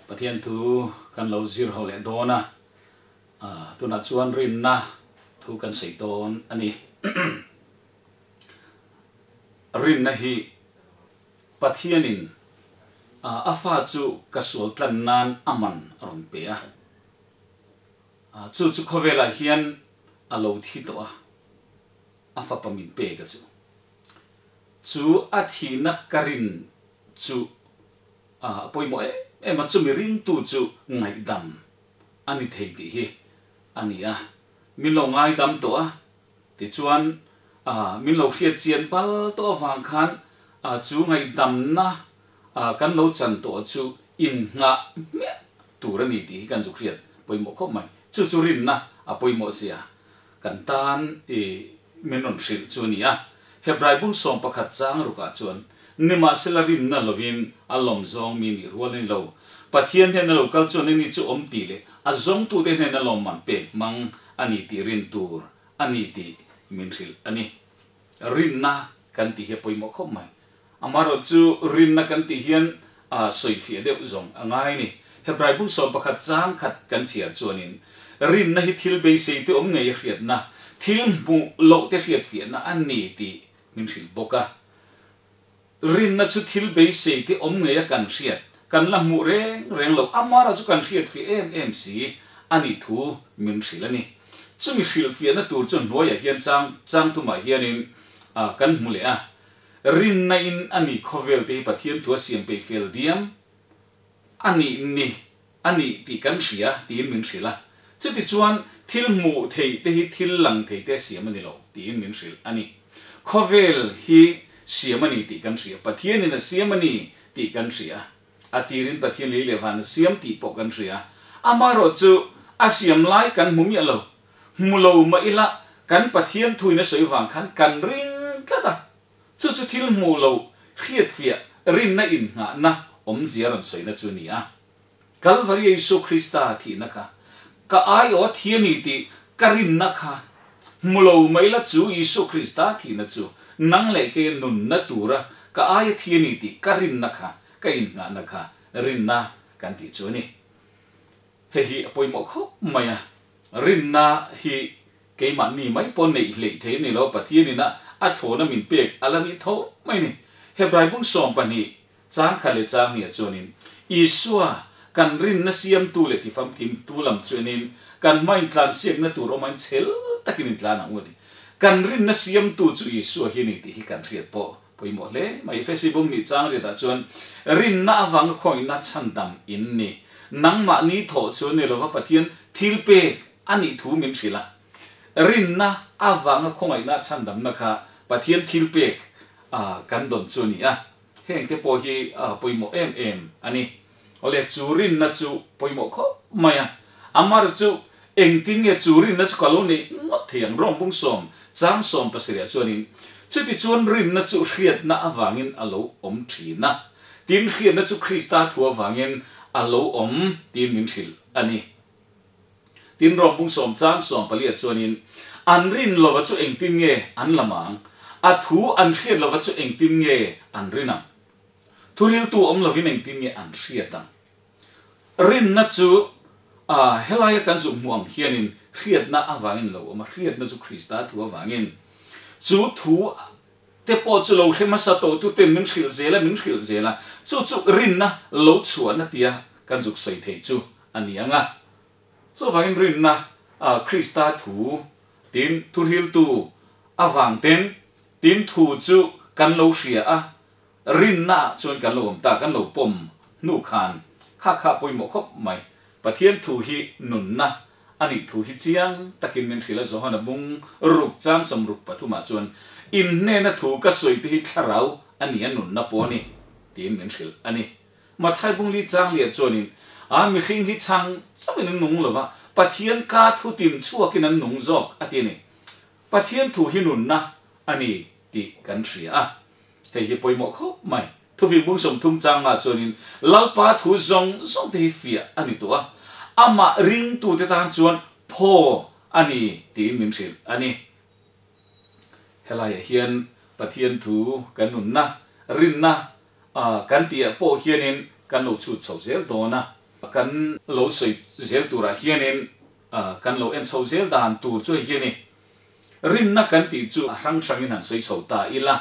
Pathian thu kan lo zir ho leh dawn a, tunah chuan rinna thu kan sawi dawn a ni. Rinna hi Pathianin a fa chu ka sual tlan nan a man a rawn pe a, chu chu khawvelah hian a lo thi tawh a, a fapa min pek a chu. Chu a thihna ka rin chu a pawimawh em em a, chumi ringtu chu ngaihdam a ni thei tih hi a ni a. Min lo ngaidam tawh a, tichuan min lo hriat chian bal tawh avang khan chu ngaihdamna kan lo chan tawh chu innghah hmiah tur a ni tih hi kan zuk hriat pawimawh khawp mai. Chu chu rinna a pawimawh zia kan tan i min rawn hrilh chu a ni a. Hebrai bung 11 chang rukah chuan, Nimahsela rinna lovin a lawm zawng mi nih rual a ni lo. Pathian hnena lo kal chuan ani chu awm tih leh a zawngtute hnena lawmman pek hmang a ni tih rin tur a ni tih min hrilh a ni. Rinna kan tih hi a pawimawh khawp mai. Amaherawh chu rinna kan tih hian sawifiah deuh zawng a ngai a ni. Hebrai bung 11 chang khat kan chhiar chuanin rinna hi thil beisei te awm ngei a hriatna, thil hmuh loh te hriatfiahna a ni tih min hrilh bawk a. Rinna chu thil beisei te awm ngei a kan hriat, kan la hmuh reng reng loh, amara chu kan hriatfiah em em si a nih thu min hrilh a ni. Chumi hrilhfiahna tur chu hnuaiah hian chang chang thumah hianin kan hmu leh a. Rinna in a ni khawvel te hi Pathian thu a siam peih fel diam a nih ni a nih tih kan hria tiin min hrilh a. Chutichuan thil hmuh theih te hi thil lang thei te siam a ni lo tiin min hrilh a ni. Khawvel hi siam a ni tih kan hria, Pathian in a siam a ni tih kan hria. A tirin Pathian lei leh van a siam tih pawh kan hria. Amaherawhchu a siam lai kan hmu miah lo. Hmu lo mah ila kan Pathian thuin a sawi vang khan kan ring tlat a, chu chu thil hmuh lo hriatfiah rinna innghahna awmzia rawn sawina chu a ni a. Kalvari Isu Krista thihna kha ka aiawh a thi a ni tih ka rinna kha hmu lo mah ila chu Isu Krista thihna chu nang leh kei a nunna tura ka aia thi a ni tih ka rinna kha ka innghahna kha rinna kan tih chu a ni. Hei hi a pawimawh khawp mai a, rinna hi keimahni mai pawh neih hleih thei a ni lo, Pathianin a a thlawna min pek a la ni tho mai a ni. Hebrai bung 12 chang khat leh chang hniah chuanin, Isua kan rinna siamtu leh tifamkimtu lam chuanin kan hma intlansiakna tur awmain chhel takin intlan ang u a ti. Kan rinna siamtu chu Isua hi a ni tih hi kan hriat pawh Pawimawh hle mai. Efesi bung nih chang riatah chuan rinna avanga khawihna chhandam in ni. Nangmahni thawh chu ni lova Pathian thil pek a nih thu min hrilh a. Rinna avanga khawngaihna chhandamna kha Pathian thil pek kan dawn chu a ni a. Heng te pawh hi pawimawh em em a ni. Awle, chu rinna chu pawimawh khawp mai a. Amar chu engtin nge chu rinna chu ka lo neih ngawt thei ang? Rawng bung sawm chang sawm pasarih chuanin, Chutichuan rinna chu hriatna avangin a lo awm thin a, tin hriatna chu Krista thu avangin a lo awm tiin min hrilh a ni. Tin rawng bung sawm chang sawm paliah chuanin, An rin lova chu engtin nge an lam ang? A thu an hriat lova chu engtin nge an rin ang? Thuriltu awm lovin engtin nge an hriat ang? Rinna chu helaia kan zuk hmuh ang hianin hriatna avangin lo awm a, hriatna chu Krista thu avangin. Chu thu te pawh chu lo hre hmasa tawhtuten min hrilh zel a, min hrilh zel a, chu chu rinna lo chhuahna tia kan zuk sawi theih chu a ni ang a. Chuvangin rinna Krista thu tin thuhriltu avang ten tin thu chu kan lo hria a, Rinna ah chuan kan lo awm ta, kan lo pawm hnu khan kha kha pawimawh khawp mai. Pathian thu hi nunna a nih thu hi chiang takin min hrilh a, Johana bung ruk chang 63 ah chuan, In hnena thu ka sawi te hi thlarau a ni a, nunna pawh a ni, tiin min hrilh a ni. Mathai bung li chang liah chuanin, A mihring hi chhang chauhin an nung lova, Pathian ka thu tin chhuakin an nung zawk, a ti a ni. Pathian thu hi nunna a ni tih kan hria a. Hei hi pawimawh khawp mai. Thuving bung 30 changah chuanin Lalpa thu zawng zawng te hi fiah a ni tawh a, amah ringtute tan chuan phaw a ni tiin min hrilh a ni. Helaiah hian Pathian thu kan nunna, rinna kan tihah pawh hianin kan lo chhut chho zel dawn a. Kan lo sawi zel turah hianin kan lo en chho zel dan tur chu hei hi a ni. Rinna kan tih chu a hrang hrangin han sawi chho ta ila,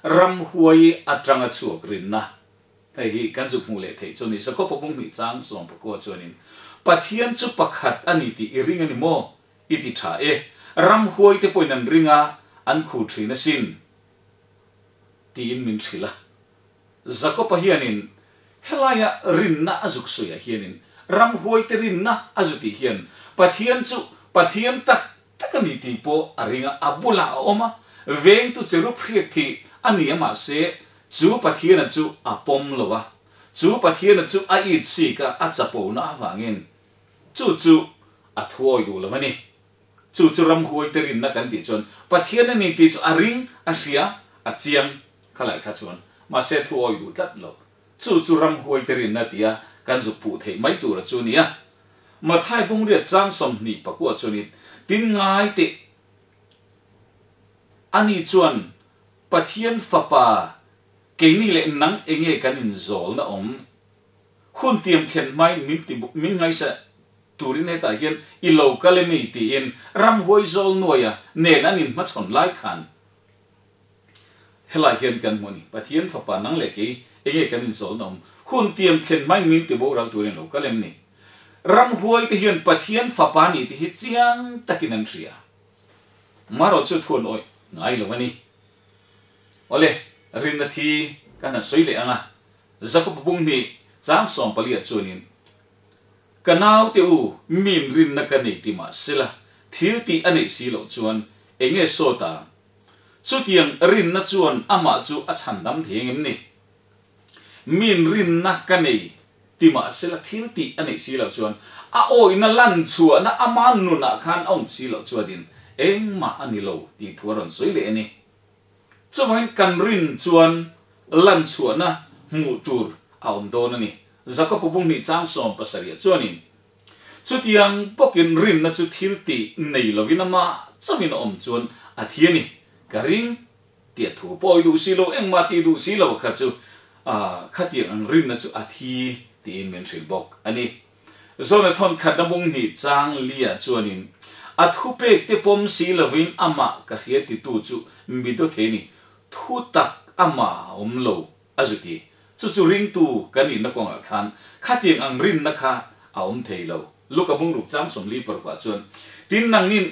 ramhuai atanga chhuak rinna hei hi kan zuk hmuh leh theih chu a ni. Jakob-a bung hnih chang 19 chuanin, Pathian chu pakhat a ni tih i ring a ni maw? I ti tha e. Ramhuai te pawhin an ring a, an khur thin asin tiin min hrilh a. Jakob-a hianin helaia rinna a zuk sawiah hianin ramhuaite rinna a zu tih hian Pathian chu Pathian tak tak a ni tih pawh a ring a, a bulah a awm a, vengtu cherub hriat thih a ni a mahse chu Pathiana chu a pawm lo a, chu Pathiana chu a it sik a, a chapona avangin chu chu a thuawi duh lo a ni. Chu chu ramhuaite rinna kan tih chuan Pathian a ni tih chu a ring, a hria, a chiang khalai kha chuan. Mahse thu awi duh tlat lo. Chu chu ramhuaite rinna tia kan zuk puh theih mai tura chu a ni a. Mathai bungriat chang 29 chuanin tin ngai teh ani chuan Pathian fapa keini leh nang enge kan inzawlna awm? Hun tiam thlen hmain min ti min ngaisa turin hetah hian i lo kal em i tiin ramhuai zawl nuaia nen an inhmachhawn lai khan helai hian kan hmu a ni. Pathian fapa nang leh kei enge kan inzawlna awm? Hun tiam thlen hmain min ti boral turin lo kal em ni? Ramhuai te hian Pathian fapa ni te hi chiang takin an hria. Marawh chu thu an awih ngai lo a ni. Awle, rinna thi kan han sawi leh ang a. Jakob bung hnih chang 14 ah chuanin, Ka naute u, min rinna ka nei ti mah sela, thil tih a neih si loh chuan enge sawt ang? Chutiang rinna chuan amah chu a chhandam thei engem ni? Min rinna ka nei ti mah sela, thil tih a neih si loh chuan a awihna lan chhuahna ama nunah khan a awm si loh chuanin engmah a ni lo tih thu a rawn sawi leh a ni. Chuvangin kan rin chuan lan chhuahna hmuh tur a awm dawn a ni. Jakob-a bung hnih chang 70 chuanin, Chutiang bawkin rinna chu thil tih nei lovin amah chauhin a awm chuan a thi a ni. Ka ring tih a thu pawh i duh si lo, engmah tih duh si lo kha chu khatiang ang rinna chu a thi tiin min hrilh bawk a ni. Zona thawn khatna bung hnih chang lia chuanin, A thupek te pawm si lovin amah ka hria titu chu mi do thei ni, thu tak amah a awm lo a zu ti. Chu chu ringtu kan nihna kawngah khan khatiang ang rinna kha a awm thei lo. Luka bung ruk chang 46 ah chuan, Tin nangnin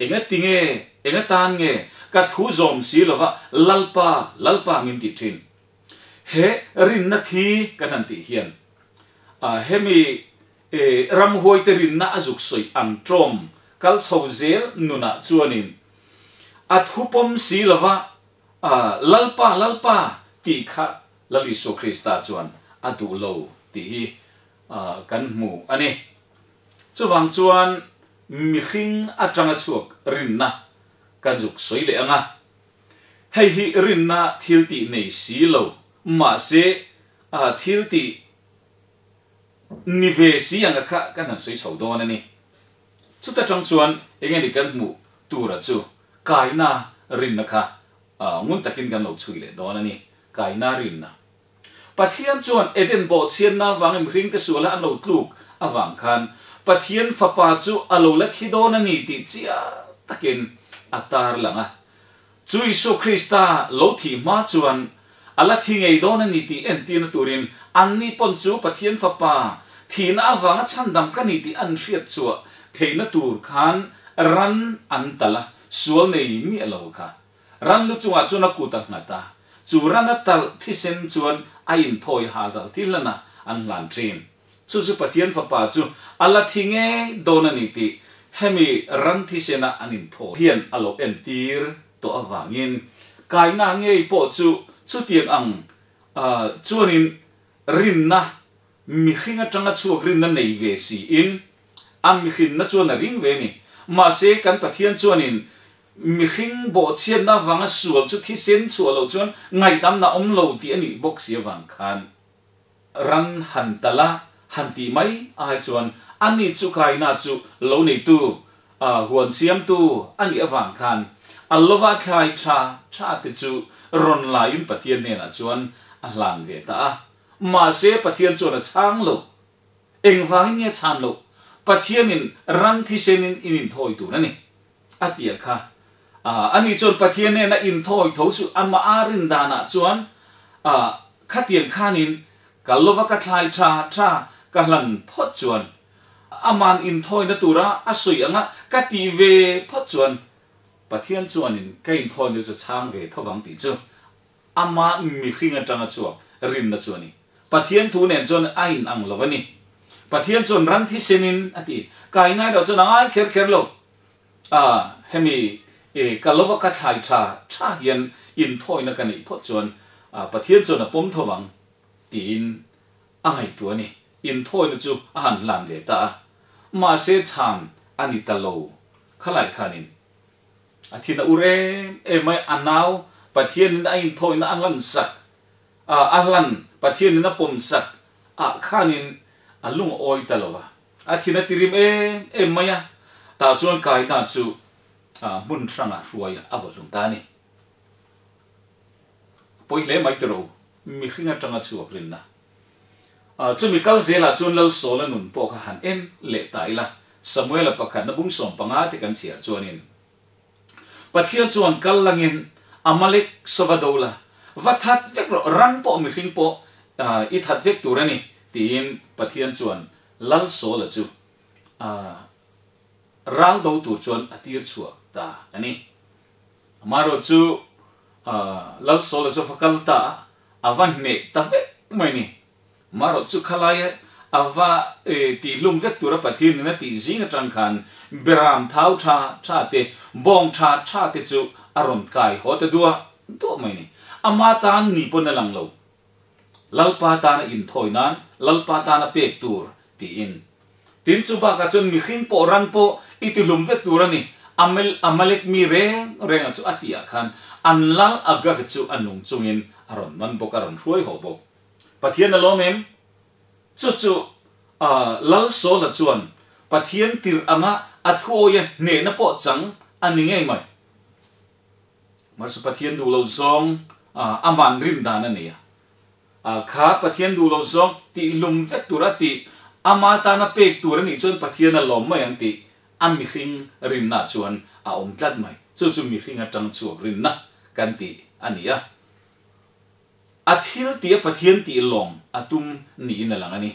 enga ti nge, enga tan nge ka thu zawm si lova Lalpa, Lalpa min ti thin. He rinna thi kan han tih hian hemi ramhuaite rinna a zuk sawi ang tawm kal chho zel nunah chuanin a thupawm si lova Lalpa, Lalpa tih kha Lal Isua Krista chuan a duh lo tih hi kan hmu a ni. Chuvang chuan mihring atanga chhuak rinna kan zuk sawi leh ang a. Hei hi rinna thil tih nei si lo, mahse thil tih ni ve si anga kha kan han sawi chho dawn a ni. Chuta tang chuan eng nge kan hmuh tura chu kaina rinna kha ngun takin kan lo chhui leh dawn a ni, kaina rinna. Pathian chuan Eden bawhchhiatna avangin mihringte suala an lo tluk avang khan Pathian Fapa chu a lo la thi dawn a ni tih chiang takin a tarlang a. Chu Isua Krista lo thih hma chuan a la thi ngei dawn a ni tih entirna turin anni pawn chu Pathian Fapa thihna avanga chhandam ka ni tih an hriat chhuah theihna tur khan ran an talh a, sual nei miah lo kha. Ran lu chungah chuan a kut a nghat a, chu ran a talh thisen chuan a inthawi hal dal thil hlan a, an hlan thin. Chu chu Pathian Fapa chu a la thi ngei dawn a ni tih hemi ran thisena an inthawi hian a lo entir tawh avangin kaina ngei pawh chu chutiang ang chuanin rinna mihring atanga chhuak rinna nei ve siin a mihrinna chuan a ring ve a ni. Mahse kan Pathian chuanin Mihring bawhchhiatna avanga sual chu thisen chhuah loh chuan ngaihdamna awm lo tih a nih bawk si avang khan ran han talh a, han tih mai ai chuan ani chu kaina chu lo neitu, huan siamtu a nih avang khan a lova thlai tha tha te chu rawn laiin Pathian hnenah chuan a hlan ve ta a. Mahse Pathian chuan a chhang lo. Engvangin nge chhan loh? Pathianin ran thisenin in inthawi tur a ni, a ti a kha. Ani chuan Pathian nena inthawi tho chu amah a rin danah chuan khatiang khanin ka lova ka thlai tha tha ka hlan phawt chuan aman inthawina tura a sawi anga ka tih ve phawt chuan Pathian chuanin ka inthawina chu chhang ve tho vang tih chu Ama mihring atanga chhuak rinna chu a ni. Pathian thu nen chuan a in ang lo a ni. Pathian chuan ran thisenin a ti. Kai ngai loh chuan a ngai kher kher lo. A, hemi e ka lova ka thlai tha tha hian inthawina ka neih phawt chuan Pathian chuan a pawm tho vang tiin a ngaihtuah a ni. Inthawina chu a han hlan ve ta a. Mahse chhan a ni ta lo khalai khanin. A thin a ur em em mai, a nau Pathianin a inthawina a hlan sak, a hlan Pathianin a pawm sak ah khanin a lung a awi ta lo a, a thin a tirim em em mai a, tah chuan Kaina chu hmun hrangah hruai a vaw hlum ta a ni. A pawi hle mai tiro, mihring atanga chhuak rinna. Chumi kal zelah chuan Lalsawla nun pawh kha han en leh ta ila, Samuela pakhatna bung 15 te kan chhiar chuanin, Pathian chuan kal langin Amalek sava do la, va that vek rawh, ran pawh mihring pawh i that vek tur a ni, tiin Pathian chuan Lalsawla chu ral do tur chuan a tir chhuak ta a ni. Amaherawhchu Lalsawla chu va kal ta a, a va hneh ta vek mai ni. Marawh chu khalaia a va tihlum vek tura Pathianin a tih zing atang khan beram thau tha tha te, bawng tha tha te chu a rawn kai haw ta duah duah mai ni. Ama tan ni pawn a lang lo. Lalpa tana inthawi nan, Lalpa tana pek tur tiin. Tin chu bakah chuan mihring pawh ran pawh i tihlum vek tur a ni. Amel Amalek mi reng renga chu a tihah khan an lal Agag chu a nung chungin a rawn man bawk, a rawn hruai haw bawk. Pathian a lawm em? Chu chu Lal Saula chuan Pathian tirh anga a thuawia hnehna pawh chang a ni ngei mai. Mahse Pathian duh lo zawng aman rin dan a nei a. Kha Pathian duh lo zawng tihlum vek tur a tih, ama tana pek tur a nih chuan Pathian a lawm mai ang tih a mihring rinna chuan a awm tlat mai. Chu chu mihring atang chhuak rinna kan tih a ni a. A thil tih a Pathian tih lawm a tum niin a lang a ni.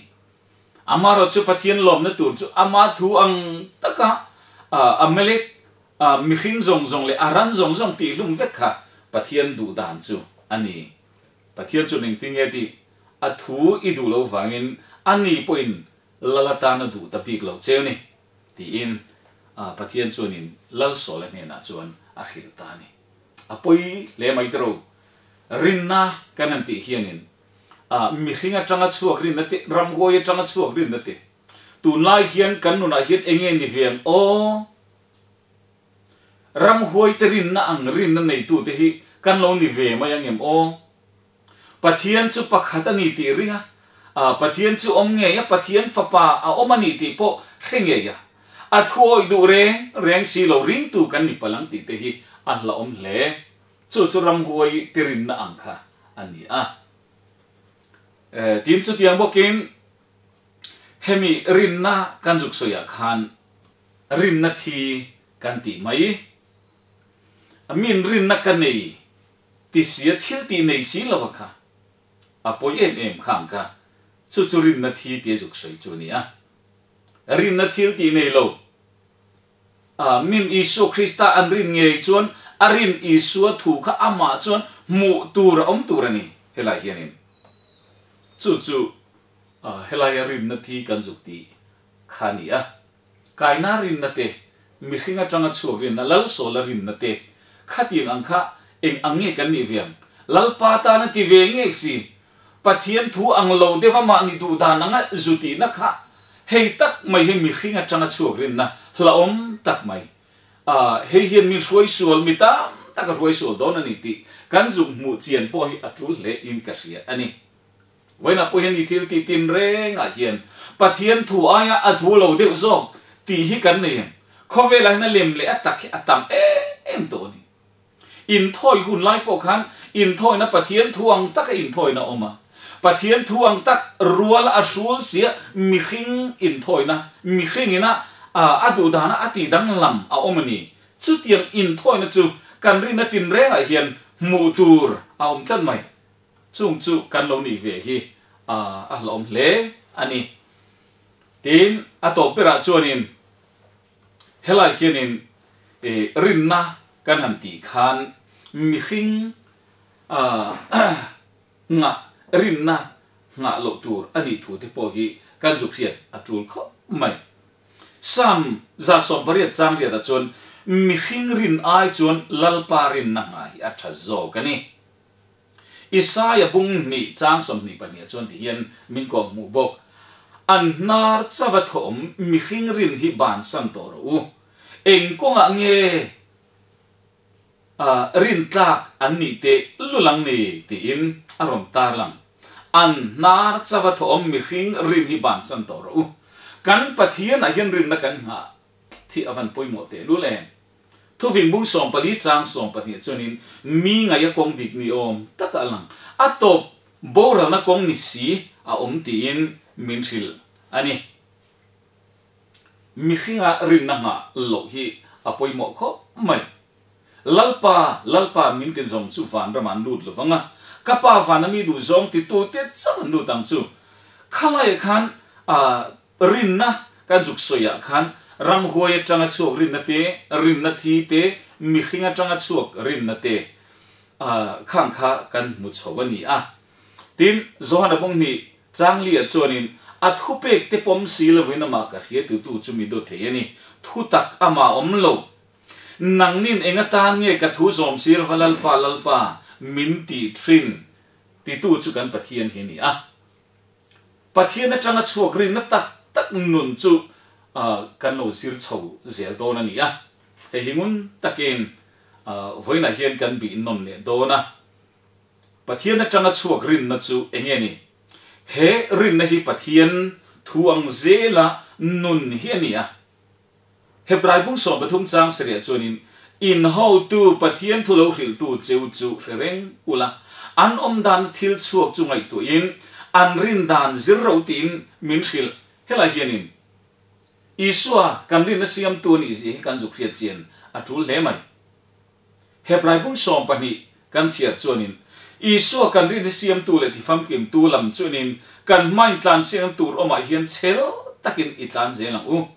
Amaherawh chu Pathian lawmna tur chu ama thu ang taka Amalek mihring zawng zawng leh a ran zawng zawng tihhlum vek kha Pathian duh dan chu a ni. Pathian chuan engtin nge tih a thu i duh loh vangin a ni pawhin lal atan a duh ta bik lo cheu ni tiin Pathian chuanin Lalsawla hnenah chuan a hrilh ta a ni. A pawi hle mai tiro. Rinna kan han tih hianin mihring atanga chhuak rinna te, ramhuai atanga chhuak rinna te tunlai hian kan nunah hian eng nge ni ve ang aw? Ramhuai te rinna ang rinna neitute hi kan lo ni ve mai ang em aw? Pathian chu pakhat a ni tih ring a, Pathian chu awm ngei a, Pathian fapa a awm a ni tih pawh hre ngei a, a thuawih duh reng reng si lo ringtu kan ni palh ang tih te hi a hlauhawm hle. Chu chu ramhuai te rinna ang kha a ni a. Tin, chutiang bawkin hemi rinna kan zuk sawiah khan Rinna thi kan tih mai. Min rinna ka nei ti sia thil tih nei si lo a kha. A pawi em em kha ang kha. Chu chu rinna thi tia zuk sawi chu a ni a. Rinna thil tih nei lo. Min Isua Krista an rin ngei chuan a rin Isua thu kha amah chuan hmuh tur a awm tur a ni helai hianin. Chu chu helaia rinna thi kan zuk tih kha a ni a. Kaina rinna te, mihring atanga chhuak rinna, Lalsawla rinna te, khatiang ang kha eng ang nge kan nih ve ang? Lalpa tana ti ve ngei si, Pathian thu ang lo deuh a mahni duh dan anga zu tihna kha hei tak mai hi mihring atanga chhuak rinna hlauhawm tak mai. A, hei hian min hruai sual, mi tam tak a hruai sual dawn a ni tih kan zuk hmuh chian pawh hi a tul hle in ka hria a ni. Vawiinah pawh hian i thil tih tin rengah hian Pathian thu aia a thu lo deuh zawk tih hi kan nei em? Khawvelah hian a lem leh a tak hi a tam em em tawh a ni. Inthawi hun lai pawh khan inthawina Pathian thu ang taka inthawina a awm a. Pathian thu ang tak rual a hrul sia mihring inthawina, mihringina a duh dana a tih danglam a awm a ni. Chutiang inthawina chu kan rinna tinrengah hian hmuh tur a awm tlat mai. Chung chu kan lo nih ve hi a hlauhawm hle a ni. Tin, a tawp berah chuanin helai hianin rinna kan han tih khan mihring nghah rinna nghah loh tur a nih thu te pawh hi kan zuk hriat a tul khawp mai. Psalm 180 chang riatah chuan mihring rin ai chuan Lalpa rinna nghah hi a tha zawk a ni. Isaia bung hnih chang 22 ah chuan ti hian min kawm hmuh bawk, An hnar chava thawm mihring rin hi bansan tawh rawh u. Eng kawngah nge rin tlak an nih teh lul ang ni? tiin a rawn tar lang. An hnar chava thawm mihring rin hi bansan tawh rawh u. Kan Pathianah hian rinna kan nghah thih a van pawimawh teh lul em? Thuving bung 14 chang 12 chuanin mi ngaih a kawng dik ni awm taka a lang. A tawp boralna kawng ni si a awm tiin min hrilh a ni. Mihringa rinna nghah loh hi a pawimawh khawp mai. Lalpa, Lalpa min tin zawng chu van ramah an lut lovang a, ka Pa vana mi duh zawng titu te chauh an lut ang chu. Khalaiah khan rinna kan zuk sawiah khan ramhuai atanga chhuak rinna te, rinna thi te, mihring atanga chhuak rinna te khang kha kan hmu chho a ni a. Tin, Johana Bawngni Changlia chuanin a thupek te pawm si lovin amah ka hria tutu chu mi dawt thei a ni. Thutak amah awm lo. Nangnin eng atan nge ka thu zawm si lova Lalpa, Lalpa min ti thin titu chu kan Pathian hi a ni a. Pathian atanga chhuak rinna tak tak nun chu kan lo zir chho zel dawn a ni a. Hei hi ngun takin vawiinah hian kan bih nawn leh dawn a. Pathian atanga chhuak rinna chu eng nge ni? He rinna hi Pathian thu ang zela nun hi a ni a. Hebrai bung 13 chang seriah chuanin, In hotu Pathian thu lo hrilhtu cheu chu hre reng ula, an awm dana thil chhuak chu ngaihtuahin an rin dan zir ro tiin min hrilh. Helai hianin Isua kan rinna siamtu a nih zia hi kan zuk hriat chian a tul hle mai. Hebrai bung 12 kan chhiar chuanin, Isua kan rinna siamtu leh tifamkimtu lam chuanin kan hmain tlan siang tur awmah hian chhel takin i tlan zel ang u.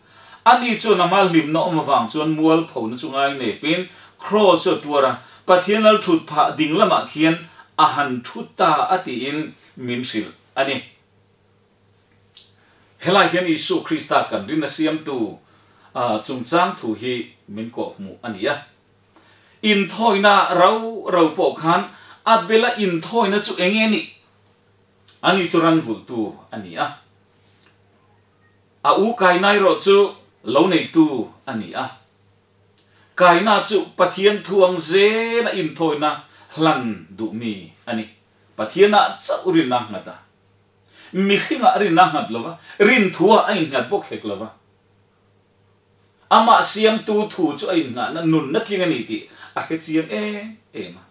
Ani chuan ama hlimna awm avang chuan mualphona chu ngai nepin kraws chu a tuar a, Pathian lal thut phah ding lamah khian a han thu ta a tiin min hrilh a ni. Helai hian Isua Krista kan rinna siamtu chungchang thu hi min kawhhmuh a ni a. Inthawina rau rau pawh khan a bela inthawina chu eng nge nih? Ani chu ran vultu a ni a. A u Kaina erawh chu lo neitu a ni a. Kaina chu Pathian thu ang zela inthawina hlan duhmi a ni. Pathianah chauh rinna a nghat a. Mihringah rinna a nghat lova, rinthuah a innghat bawk hek lova. Amah siamtu thu chu a innghahna nunna tling a ni tih a hre chiang em em a.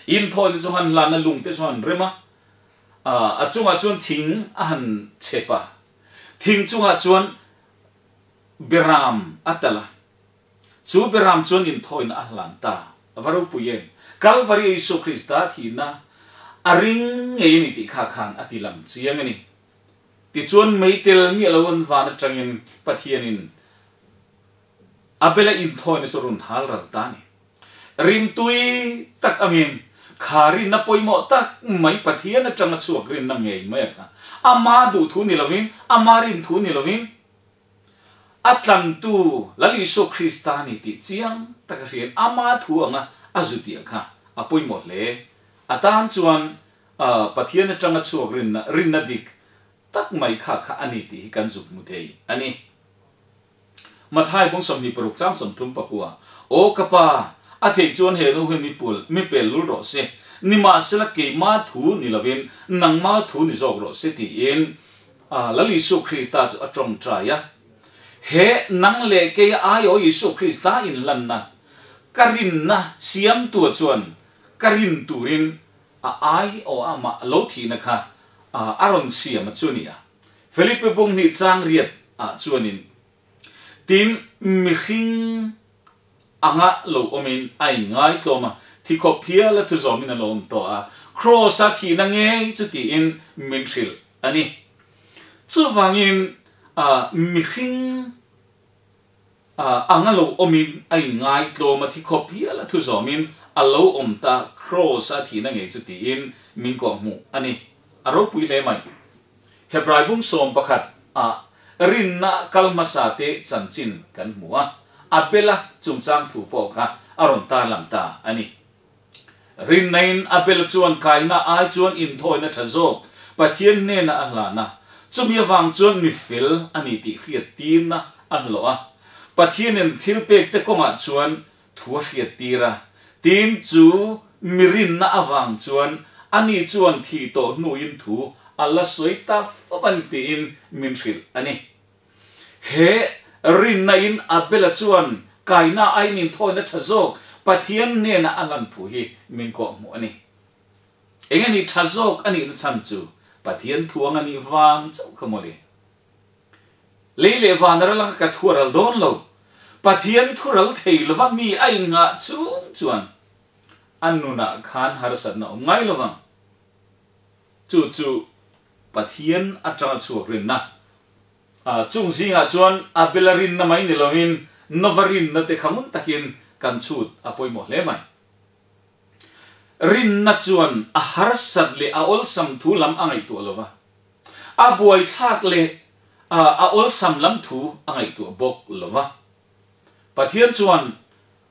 Inthawina chu han hlan a, lungte chu han rem a, a chungah chuan thing a han chep a, thing chungah chuan beram a tal a, chu beram chuan inthawina a hlan ta. A va ropui em! Kalvari Isua Krista thihna a ring ngei a ni tih kha khan a ti lang chiang a ni. Tichuan meitel miah lo an van atangin Pathianin Abela inthawina chu rawn hal ral ta a ni. Rimtui tak angin kha rinna pawimawh tak mai Pathian atanga chhuak rinna ngei mai a kha. Ama duhthu ni lovin, ama rinthu ni lovin a tlantu Lal Isua Krista ni tih chiang taka hriain ama thu anga a zu tih kha a pawimawh hle. A tan chuan Pathian atanga chhuak rinna, rinna dik tak mai kha kha a ni tih hi kan zuk hmu thei a ni. Mathai bung 26 chang 34, Aw ka pa, a theih chuan he nu hi mi pul, mi pel lul rawh se, nimahsela keima thu ni lovin nangma thu ni zawk rawh se tiin Lal Isua Krista chu a tawngtai a. He nang leh kei aiaw Isua Krista inhlanna ka rinna siamtua chuan ka rin turin a aiaw amah lo thihna kha a rawn siam a chu a ni a. Filipi bung hnih chang riat ah chuanin, Tin, mihring anga lo awmin a inngai tlawm a, thi khawp hial a thu zawmin a lo awm tawh a, Kraws-a thihna ngei chu tiin min hrilh a ni. Chuvangin, mihring anga lo awmin a inngai tlawm a, thi khawp hial a thu zawmin a lo awm ta, Kraws-a thihna ngei chu tiin min kawhhmuh a ni. A ropui hle mai. Hebrai bung 11 ah rinna kal hmasa te chanchin kan hmu a, Abela chungchang thu pawh kha a rawn tarlang ta a ni. Rinnain Abela chuan kaina ai chuan inthawina tha zawk Pathian hnenah a hlan a, chumi avang chuan mi fel a ni tih hriattirna a hlawh a. Pathianin thilpek te kawngah chuan thu a hriattir a, tin chu mi rinna avang chuan ani chuan thih tawh hnuin thu a la sawi ta fo a ni tiin min hrilh a ni. He rinna in Abela chuan kaina aiin inthawina tha zawk Pathian hnena a lan thu hi min kawhhmuh a ni. Eng a nih tha zawk a nihna chhan chu Pathian thuang a nih vang chauh kha mawle. Lei leh van ral anga ka thu a ral dawn lo. Pathian thu ral thei lova mi a inngah chung chuan a nunah khan harsatna awm ngai lo vang. Chu chu Pathian atanga chhuak rinna. Chung zingah chuan Abela rinna mai ni lovin Nova rinna te kha ngun takin kan chhut a pawimawh hle mai. Rinna chuan a harsat leh a awlsam thu lam a ngaihtuah lo va. A buaithlak leh a awlsam lam thu a ngaihtuah bawk lo va. Pathian chuan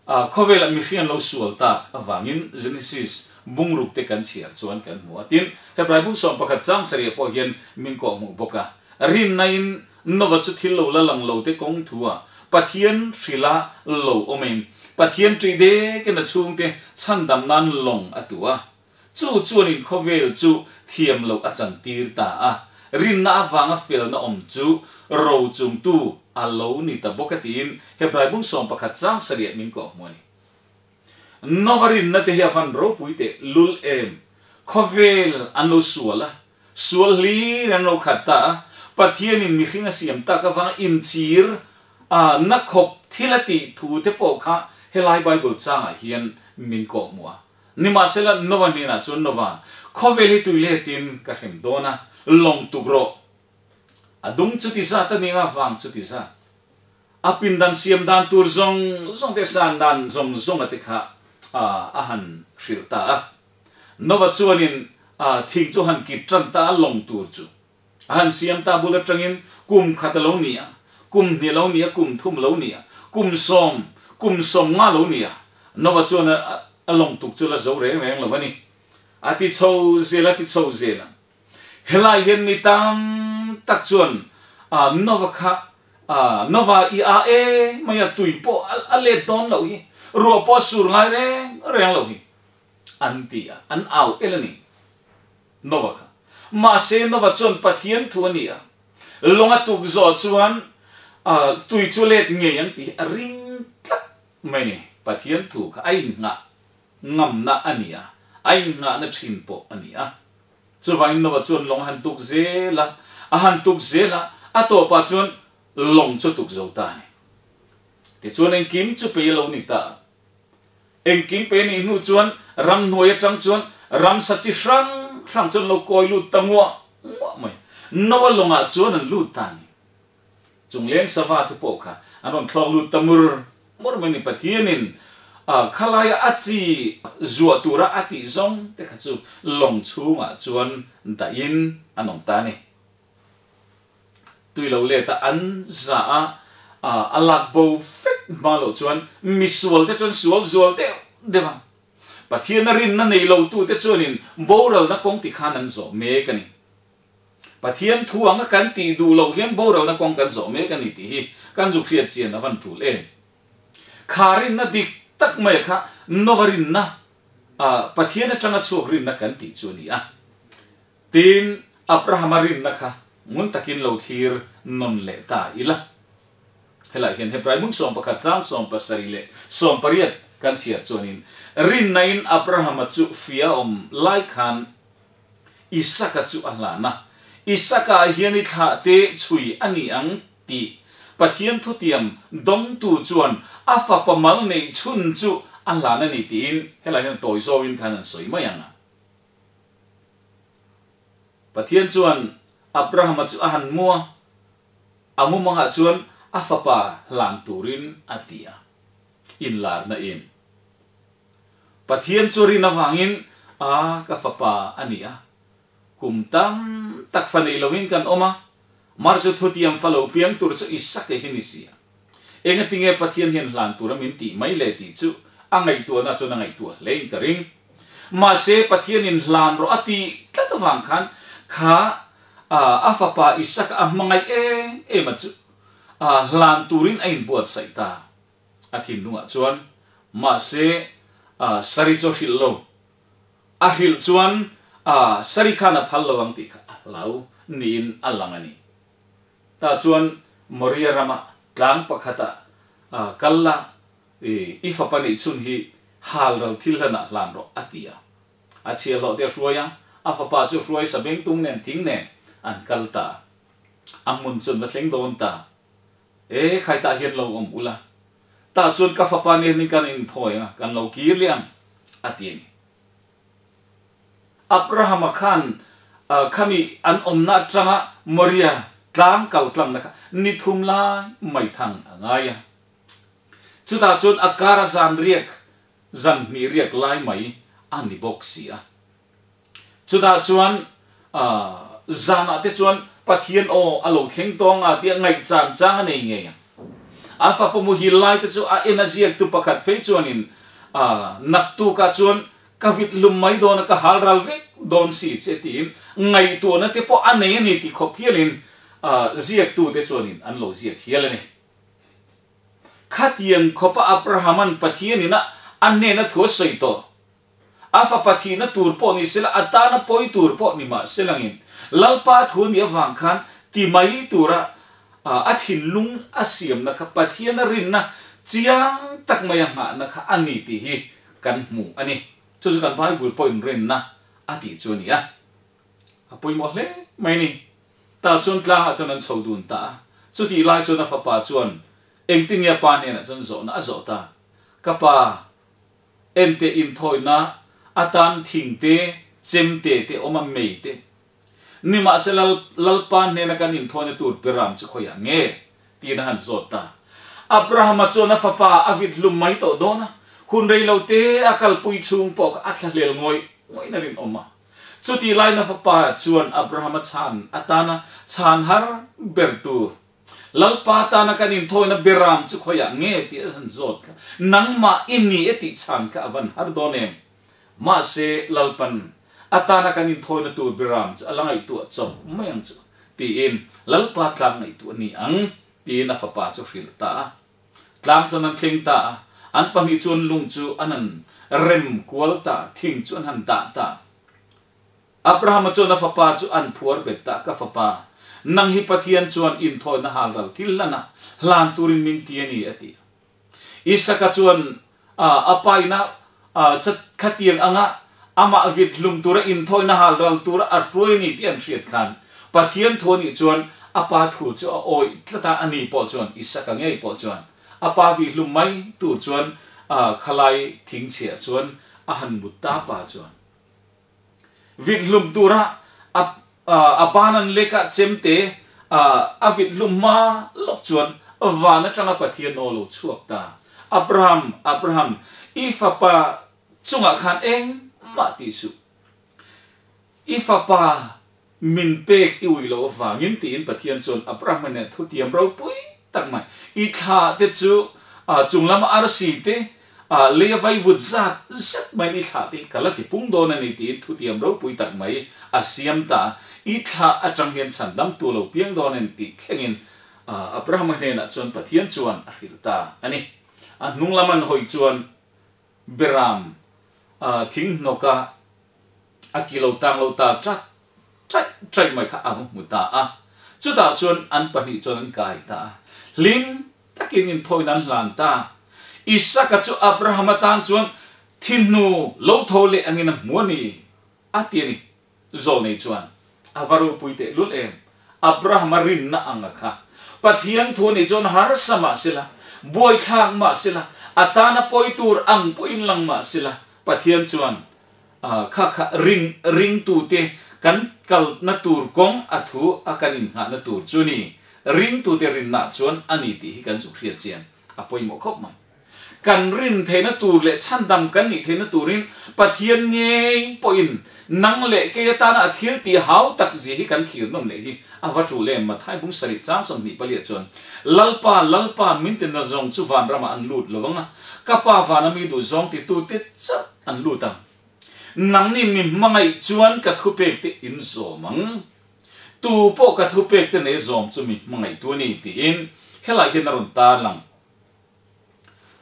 khawvelah mihring an lo sual tak avangin Genesis bungruk te kan chhiar chuan kan hmu a. Tin, Hebrai bung 11 chang sarih pawh hian min kawhhmuh bawk a. Rinnain Nova chu thil lo la lang lo te kawng thu a Pathian hrila lo awmin Pathian ṭih dekin a chhungte chhandam nan lawng a tu a. Chu chuanin khawvel chu thiam loh a chantir ta a, rinna avanga felna awm chu ro chungtu a lo ni ta bawk a tiin Hebrai bung 11 chang sarih min kawhhmu a ni. Nova rinna te hi a van ropui teh lul em? Khawvel an lo sual a, sual hlir an lo khat ta a, Pathianin mihring a siam tak avanga inchir a na khawp thil a tih thu te pawh kha helai Bible changah hian min kawhhmu a. Nimahsela, Nova hnenah chuan, Nova, khawvel hi tui letin ka hrem dawn a, lawng tuk rawh. A dung chuti zat a ning a, vang chuti zat. A pindan siam dan tur zawng zawng te, san dan zawng zawng a te kha a han hrilh ta a. Nova chuanin thing chu a han kit tan ta a, lawng tur chu a han siam ta. Bul atangin kum khat a lo ni a, kum hnih a lo ni a, kum thum a lo ni a, kum sawm, kum 50 a lo ni a. Nova chuan a lawng tuk chu la zo reng reng lo a ni. A ti chho zel a ti chho zel a. Helai hian mi tam tak chuan Nova kha Nova i a e mai a, tui pawh a let dawn loh hi, ruah pawh a sur ngai reng reng loh hi an ti a, an au el a ni Nova kha. Mahse Nova chuan Pathian thu a ni a, lawng a tuk zawh chuan tui chu let ngei ang tih hi a ring tlat Mai ni, Pathian thu kha a innghah ngamna a ni a, a innghahna thin pawh a ni a. Chuvangin Nova chuan lawng a han tuk zel a, a han tuk zel a, a tawpah chuan lawng chu a tuk zo ta a ni. Tichuan engkim chu pei a lo ni ta a. Engkim pei a nih hnu chuan ramhnuai atang chuan ramsa chi hrang hrang chuan lo kawi lut ta nguah nguah mai. Nova lawngah chuan an lut ta a ni. Chungleng sava te pawh kha an rawn thlawk lut ta mur mur mai ni. Pathianin khalaia a chi zuah tura a tih zawng te kha chu lawng chhungah chuan dahin an awm ta a ni. Tui lo let a an za a, a lak bo vek hma loh chuan misual te chuan sual zual deuh deuh a. Pathiana rinna nei lo tute chuanin boralna kawng ti khan an zawh mek a ni. Pathian thu anga kan tih duh loh hian boralna kawng kan zawh mek a ni tih hi kan zuk hriat chian a van tul em? Kha rinna dik tak mai kha Nova rinna, Pathian atanga chhuak rinna kan tih chu a ni a. Tin, Abrahama rinna kha ngun takin lo thlir nawn leh ta ila. Helai hian Hebrai hmun 11 chang 70 leh 80 kan chhiar chuanin, Rinnain Abrahama chu fia awm lai khan. Isaka chu a hlan a. Isaka ah hian i thlah te chhui a ni ang tih Pathian thutiam dawngtu chuan a fapa mal neih chhun chu a hlan a ni tiin helai hian tawi zawngin khan an sawi mai ang a. Pathian chuan Abrahama chu a han mu a, a mumangah chuan a fapa hlan turin a ti a, inlarna in. Pathian chu rin avangin a ka fapa a ni a, kum tam tak fa nei loin kan awm a, mar chu thutiam fa lo piang tur chu Isaka hi ni si a. Engatinge Pathian hian hlan tura min tih mai le tih chu a ngaihtuahna chuan a ngaihtuah hlein ka ring. Mahse Pathianin hlan rawh a tih tlat avang khan kha a fapa Isaka a hmangaih em em a chu hlan turin a inbuatsaih ta. A thinlungah chuan mahse Sari chu a hrilh lo. A hrilh chuan Sari khan a phal lo ang tih kha a hlau niin a lang a ni. Tah chuan Moria rama tlang pakhata kal la, i fapa neih chhun hi hal ral thil hlanah hlan rawh a ti a. A chhiahhlawh te a hruai a, a fapa chu hruai sabengtung nen thing nen an kal ta. A hmun chuan va thleng dawn ta. E, khaitah hian lo awm ula, tah chuan ka fapa nen kan inthawi ang a, kan lo kir leh ang, a ti a ni. Abrahama khan khami an awmna atanga Moria tlang kal tlangna kha ni thum lai mai thang a ngai a. Chutah chuan a kara zan riak, zan hnih riak lai mai a ni bawk si a. Chutah chuan zanah te chuan Pathian aw a lo thleng tawng a tia ngaihchan chang a nei ngei ang. A fapa muhil lai te chu a en a ziaktu pakhat phei chuanin naktukah chuan ka vit hlum mai dawn a, ka hal ral vek dawn si che tiin ngaihtuahna te pawh a nei a ni ti khawp hialin ziaktu te chuanin an lo ziak hial a ni. Khatiang khawpa Abrahama'n Pathianin a hnena thu a sawi tawh. A fapa thihna tur pawh ni sela, a tana pawi tur pawh ni mah selangin, Lalpa thu nih avang khan ti mai tura a thinlung a siamna kha Pathiana rinna chiang tak maia nghahna kha a ni tih hi kan hmu a ni. Chu chu kan Bible pawhin rinna a tih chu a ni a. A pawimawh hle mai a ni. Tah chuan tlangah chuan an chho dun ta a. Chutih lai chuan a fapa chuan engtin nge a pa hnenah chuan zawhna a zawh ta? Ka pa, Ente inthawina atan thing te, chem te te awm a mei te. Nimahsela Lalpa hnena kan inthawina tur Biram chu khawiah nge? tiin a han zawt ta. Abrahama chuan a fapa a vit hlum mai tawh dawn a, hun rei lo te a kalpui chhung pawh kha a thlahlel ngawih ngawih na rinawm a. Chutih lain a fapa chuan Abrahama chhan atana chhan har ber tur Lalpa tana kan inthawina Biram chu khawiah nge tih a han zawt kha, nangmah i ni e tih chhan kha a van har dawn em? Mahse, Lalpan a tana kan inthawina tur Biram chu a la ngaihtuah chawp mai ang chu, tiin Lalpa tlang ngaihtuah a ni ang, tiin a fapa chu hrilh ta a. Tlang chuan an thleng ta a, an pahnih chuan lung chu an han rem kual ta a, thing chu an han dah ta a. Abrahama chuan a fapa chu an phuar bet ta, Ka fapa, nang hi Pathian chuan inthawina halral thil hlan a, hlan turin min ti a ni, a ti a. Isaka chuan a pa ina khatiang anga amah vit hlum tura inthawina halral tura a hruai a ni tih an hriat khan Pathian thu a nih chuan a pa thu chu a awih tlat a, ani pawh chuan, Isaka ngei pawh chuan a pa vih hlum mai tur chuan khalai thingchhiah chuan a han mut ta pa chuan. Vit hlum tura a a ban an lek a chemte a vit hlum hma lawk chuan van atanga Pathian aw lo chhuak ta. Abraham, Abraham, i fapa chungah khan engmah tih suh. I fapa min pek i ui loh avangin tiin Pathian chuan Abraham nen thutiam ropui tak mai i thla te chu chung lama arsi te lei a vaivut zat zet maiin i thla te hi ka la ti pung dawn a ni tiin thutiam ropui tak mai a siam ta a, i thla atang hian chhan dam tu lo piang dawn a ni tih thlengin Abrahama hnenah chuan Pathian chuan a hrilh ta a ni. A hnung lam an hawi chuan Beram thing hnawka a ki lo tang lo ta chat chaih chaih mai kha a va hmu ta a. Chutah chuan an pahnih chuan an kai ta a. Hlim takin inthawina an hlan ta. Isaka chu Abrahama tan chuan thi hnu lo tho leh angin a hmu a ni, a ti a ni. Zawlnei chuan a va ropui teh lul em? Abrahama rinna ang a kha. Pathian thu nih chuan harsa mah sela, buaithlak mah sela, a tana pawi tur ang pawhin lang mah sela, Pathian chuan kha kha ring ringtute kan kalna tur kawng a thu a kan innghahna tur chu ni. Ringtute rinna chuan a ni tih hi kan zuk hriat chian a pawimawh khawp mai. Kan rin theihna tur leh chhandam kan nih theihna turin Pathian ngei pawhin nang leh kei atana a thil tih hau tak zia hi kan thlir nawm leh hi a va tul em? Mathai bung sarih chang 24 chuan, Lalpa, Lalpa, min tina zawng chu van ramah an lut lo ang a, ka Pa vana mi duh zawng titute chauh an lut ang. Nangni mi hmangaih chuan ka thupek te in zawm ang. Tu pawh ka thupek te nei zawm chu mi hmangaihtu a ni, tiin helai hian a rawn tarlang.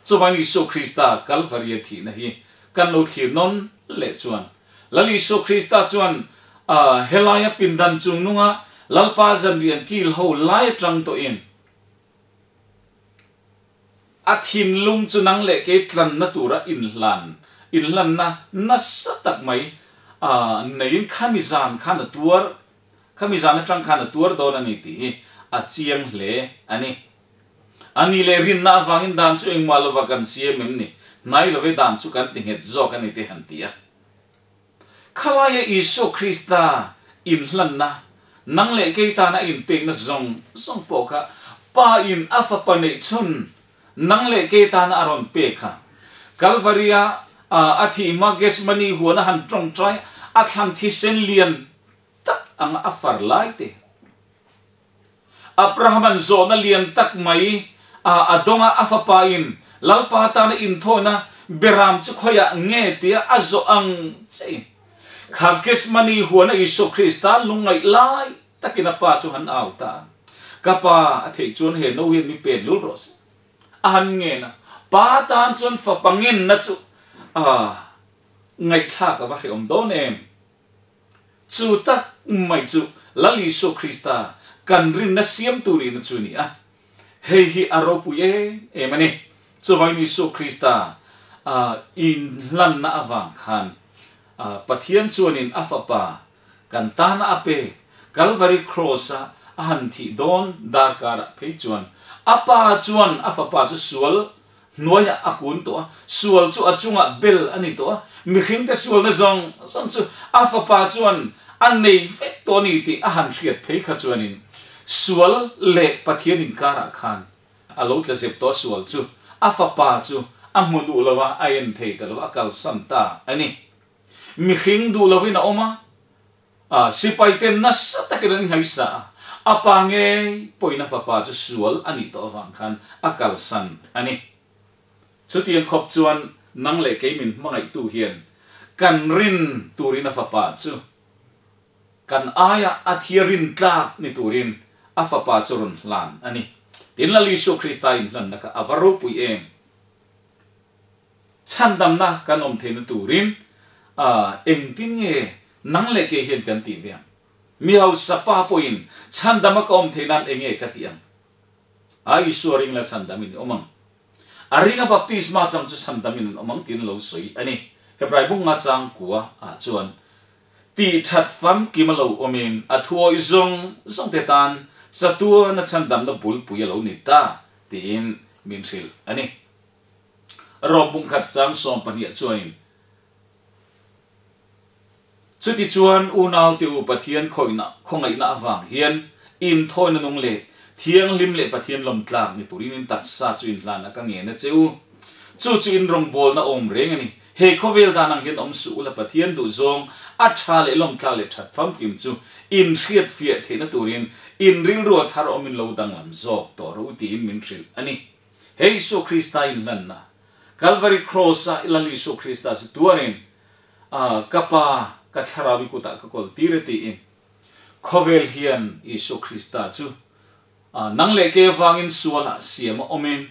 Chuvangin Isua Krista Kalvaria thihna hi kan lo thlir nawn leh chuan Lal Isua Krista chuan helaia pindan chung nunga Lalpa zanrian kil ho lai atang tawhin a thinlung chu nang leh kei tlanna tura inhlan inhlanna nasa tak mai neiin khami zan khan a tuar khami zan atang khan a tuar dawn a ni tih hi a chiang hle a ni. A ni leh rinna avangin dan chu engmah lova kan siam em ni? Hnai love dan chu kan ti nghet zawk a ni te han ti a. Khalaia Isua Krista inhlanna, nang leh kei tana a inpekna zawng zawng pawh kha Pa in a Fapa neih chhun nang leh kei tana a rawn pek kha. Kalvaria a thih hma Gethsemane huana han tawngtai a thlan thisen lian tak anga a far lai te. Abraham-a'n zawhna lian tak mai a a dawng a, a fapa-in Lalpa tana inthawina beram chu khawiah nge tia a zawh ang che. Kha Gethsemane huana Isua Krista lungngaih lai takin a pa chu han au ta a, Ka pa, a theih chuan he no hian mi pen lul rawh se. A han ngen a, pa tan chuan fapa ngenna chu a ngaihthlak a va hrehawm dawn em? Chu tak mai chu Lal Isua Krista kan rinna siamtu nihna chu a ni a. Hei hi a ropui em em a ni. Chuvangin Isua Krista inhlanna avang khan Pathian chuanin a Fapa kan tana a pek Kalvari Kraws-a a han thih dawn darkarah phei chuan a Pa chuan a Fapa chu sual Hnuaiah a kun tawh a, sual chu a chungah bel a ni tawh a, mihringte sualna zawng zawng chu a fapa chuan a nei vek tawh a ni tih a han hriat phei kha chuanin sual leh Pathian inkarah khan a lo tla zep tawh a, sual chu a fapa chu a hmu duh lo a, a en thei ta lo a, a kalsan ta a ni. Mihring duh lovin a awm a, A sipaite nasa takin an nghaisa a, a pa ngei pawhin a fapa chu sual a nih tawh avang khan a kalsan a ni. Chutiang khawp chuan nang leh kei min hmangaihtu hian kan rin turin a fapa chu kan aia a thia rin tlak ni turin a fapa chu rawn hlan a ni. Tin, Lal Isua Krista inhlanna kha a va ropui em! Chhandamna kan awm theihna turin engtin nge nang leh kei hian kan tih ve ang? Mi hausa pa pawhin chhandama ka awm theih nan enge ka tih ang? A Isua ring la chhandamin i awm ang. A ringa baptisma chang chu chhandamin an awm ang tiin a lo sawi a ni. Hebrai bung nga chang kua ah chuan tih that famkim a lo awmin a thuawih zawng zawng te tan chatuana chhandamna bulpui a lo ni ta tiin min hrilh a ni. Rom bungkhat chang 12 chuanin, Chutichuan unaute u Pathian khawihna khawngaihna avang hian inthawina nung leh thianghlim leh Pathian lawmtlak ni turin in taksa chu inhlan a ka ngen a che u. Chu chu in rawngbawlna awm reng a ni. He khawvel dan ang hian awm suh ula Pathian duhzawng a tha leh lawmtlak leh that famkim chu in hriatfiah theihna turin in rilru a thar awmin lo danglam zawk tawh rawh u tiin min hrilh a ni. He Isua Krista inhlanna, Kalvari Kraws-a Lal Isua Krista chu tuarin, Ka Pa, ka thlarau i kutah ka kawl tir e tiin, khawvel hian Isua Krista chu nang leh kei avangin sualah siam a awmin,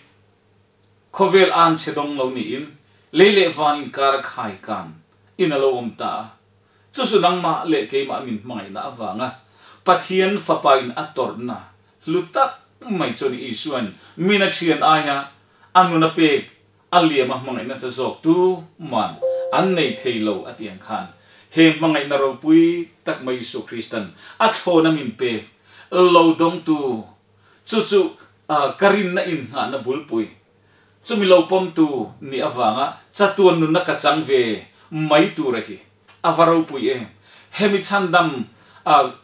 khawvel an che dawng lo niin, lei leh van inkara khai kan in a lo awm ta a. Chu chu nangmah leh keimah min hmangaihna avanga Pathian Fapa in a tawrhna Hlu tak mai chuan Isua'n min a thian aia a nun a pek a liam a hmangaihna cha zawk tu man an nei thei lo a tih ang khan. He hmangaihna ropui tak mai Isua Kristan a thlawna min pek lo dawngtu chu chu ka rinna innghahna bulpui, chumi lo pawmtu nih avanga chatuan nunna ka chang ve mai tura hi a va ropui em! Hemi chhandam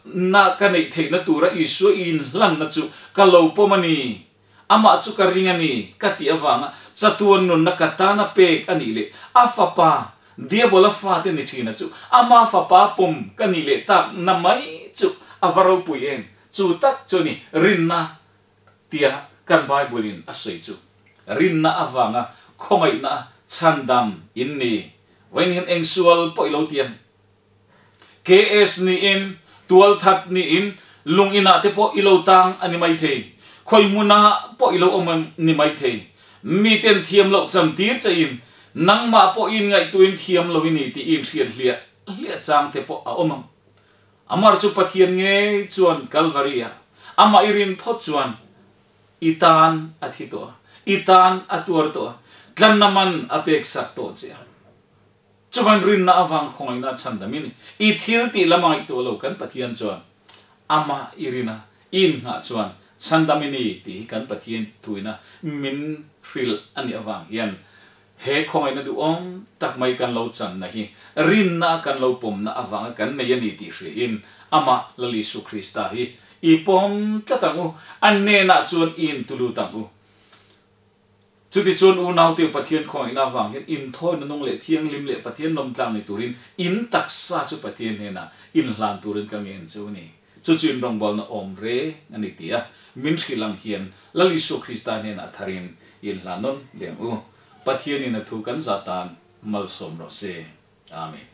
na ka neih theihna tura Isua inhlanna chu ka lo pawm a ni. Amah chu ka ring a ni, ka tih avanga chatuan nunna ka tana pek a nih leh a fapa, Diabola fate ni thina chu ama fapa pawm ka nih leh tak na mai chu a va ropui em? Chu tak chu a ni, rinna tia kan Bible-in a sawi chu. Rinna avanga khawngaihna chhandam in ni. Vawiin hian eng sual pawh i lo ti ang. KS niin, tualthat niin, lung inah te pawh i lo tang a ni maithei. Khawi hmunah pawh i lo awm a ni maithei. Miten thiam loh chantir chein, nangmah pawh in ngaihtuin thiam lo i ni tih i inhriat hliah hliah chang te pawh a awm ang. Amar chu Pathian ngei chuan Kalvari-ah amah i rin phawt chuan i tan a thi tawh a, i tan a tuar tawh a, tlanna man a peksak tawh che a. Chuvan rinna avang khawngaihna chhandamin i thil tih lam a ngaihtuah lo kan Pathian chuan amah i rina i innghah chuan chhandam i ni tih hi kan Pathian thuina min hrilh a nih avang hian he khawngaihna duhawm tak mai kan lo channa hi rinna kan lo pawmna avanga kan nei a ni tih hriain amah Lal Isu Krista hi i pawm tlat ang u, a hnenah chuan i intulut ang u. Chutichuan unaute Pathian khawngaihna avang hian inthawina nung leh thianghlim leh Pathian lawmtlang ni turin in taksa chu Pathian hnenah inhlan turin ka ngen che u ni. Chu chu in rawngbawlna awm reng a ni ti a min hrilh ang hian Lal Isua Krista hnenah tharin inhlan nawn leh ang u. Pathianin a thu kan zah tan malsawm rawh se. Amen.